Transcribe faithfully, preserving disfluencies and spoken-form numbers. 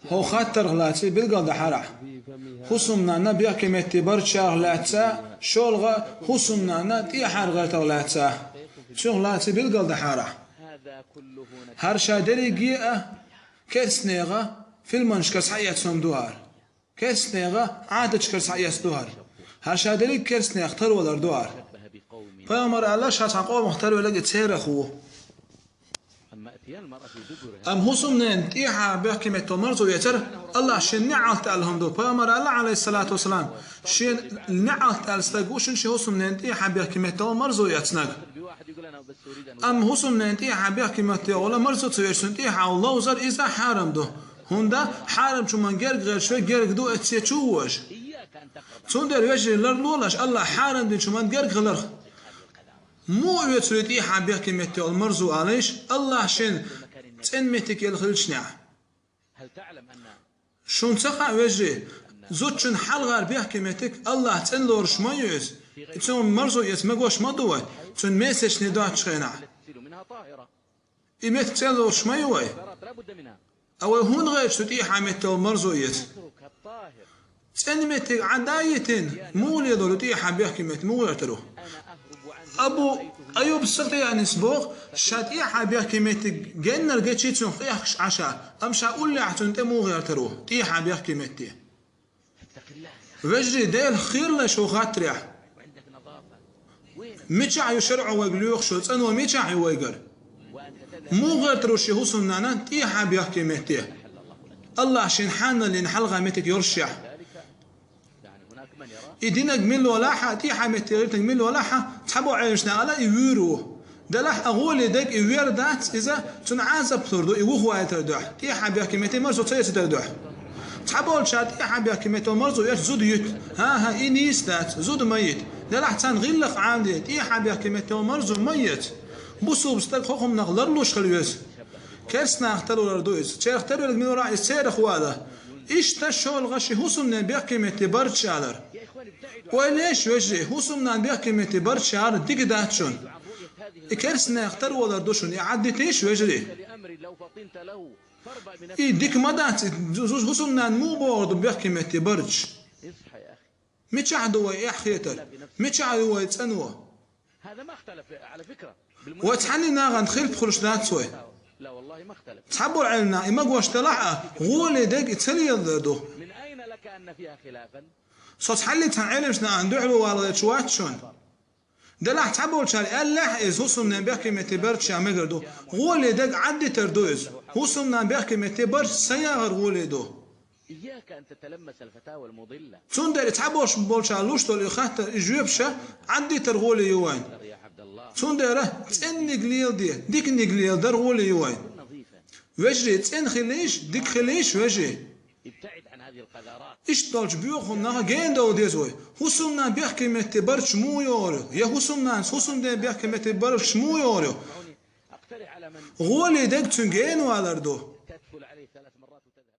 ХӀокху хаттарх лаьцна билгалдахьара. ХӀусамнанна бехке метте барччарах лаьцна, шолгӀа хӀусамнанна тӀехьара гӀертарх лаьцна. Цунах лаьцна билгалдахьара. ХӀара ша дерриге а керстанеха филманашкара схьаэцна хӀума ду хӀара. Керстанеха Ӏадаташкара схьаэцна ду хӀара. ХӀара ша дерриг керстанех тарвалар ду хӀара. Пайхамара аьлла, ша цхьана къомах тарвелларг и церах ву. Амма хӀусамненан тӀехьа бехке метте марзо эцар Аллахьа шена неӀалт аьлла хӀума ду. Пайхамара аьлла, Ӏалайхиссалату вассалам, шена неӀалт аьлла стаг ву шуна шен хӀусамненан тӀехьа бехке метте марзо эцнарг. Амма хӀусамненан тӀехьа бехке метте марзо ца эцнарг, цуьнан тӀехьа ловзар иза хьарам ду. ХӀунда хьарамчу хӀуманна герга гӀерташ верг герга ду, эцце чу вожа. Цундела, вежарий, ларлолаш Аллахьа хьарам динчу хӀуманна герга хиларх. Муха оьцур ю тӀехьа бехке метте йолу марзо алийша, Аллахьа шена цӀена меттиг елла хилча? Шуна ца хаьа, вежарий, зудчун хьалхара бехке меттиг Аллахьа цӀена лоруш ма ю иза. И цунах марзо эца магош ма ду вай, цуьнан месячный доцучу хенахь. И меттиг цӀена лоруш ма ю вай. А вай хӀунда гӀерташ ду тӀехьа метте йолу марзо эца? ЦӀена меттиг Ӏадда а йитина, муха лелор ю тӀехьа бехке меттиг, муха гӀертар ву? Абу Айюб Сахтиянис боху, ша тӀехьа бехке меттиг геннара гечйи цунах къехкаш Ӏаш, амма ша уллехь цунна тӀе муха гӀертар ву, тӀехьа бехке метте. Вежарий, Делах кхералаш хӀокху хаттарехь. Мичахь ю шарӀо вайга лоьхуш йолу цӀано, мичахь ю вайгара? Муха гӀертар ву шен хӀусамнана тӀехьа бехке метте, Аллахьа шена хьанал йина хьалха меттиг йолушехь? И динарг мила валахь а, тӀехьа метте гӀиртинарг мила валахь а, цхьаболу Ӏеламнаха аьлла, и вуьйр ву. Делахь а гӀоле дерг и вуьйр дац, иза цунна Ӏазап лур ду, и вухавайтар дуьхьа, тӀехьа бехке метте марзо ца эцитар дуьхьа. Цхьаболчара тӀехьа бехке метте марзо эцча зуда юьту. ХӀан-хӀа, и нийса дац, зуда ма йита. Делахь царна гӀиллакх Ӏамаде, тӀехьа бехке метте марзо ма эца. Бусулба стаг хӀокху хӀуманах ларлуш хила веза. Керстанах тарвалар ду иза. Церах тарвелларг мила вара, иза церах ву ала. Иштта шолгӀа шен хӀусамненан бехке метте барчча алар. Ойла еш, вежарий, хӀусамнанна бехке метте барчча алар дика дац шуна. И керстанех тарвалар ду шуна, и Ӏаддитийша, вежарий. И дика ма дац, и зу-, зу-, хӀусамнанна муха бохур ду бехке метте барчча? Мичахь ду вай эхь хетар? Мичахь ю вай цӀано? Вай цхьанний нахана хилпа хуьлуш дац вай. Цхьаболу Ӏеламнаха и магош делахь а, гӀоле дерг и ца леладар ду. Со цхьаллиг цхьана Ӏеламнахана дуьхьало вала гӀерташ вац шуна. Делахь цхьаболчара аьллехь а, иза хӀусамненан бехке метте барчча мегар ду. ГӀоле дерг Ӏаддитар ду иза. ХӀусамнанна бехке метте барчча ца ягӀар гӀоле ду. Цундела цхьаболуш болчара луш долу и хаттар, и жоьпаш Ӏаддитар гӀоле ю вайн. Цундела цӀенниг леладе, диканиг леладар гӀоле ю вайн. Вежарий, цӀена хилийша, дика хилийша, вежарий. Иштта долчу боьхачу хӀуманах гена довла деза вай. ХӀусамнанна бехке метте барчча муха йогӀур ю? Я хӀусамнанас хӀусамден бехке метте барчча муха йогӀур ю? ГӀоле дерг цуьнан гена валар ду.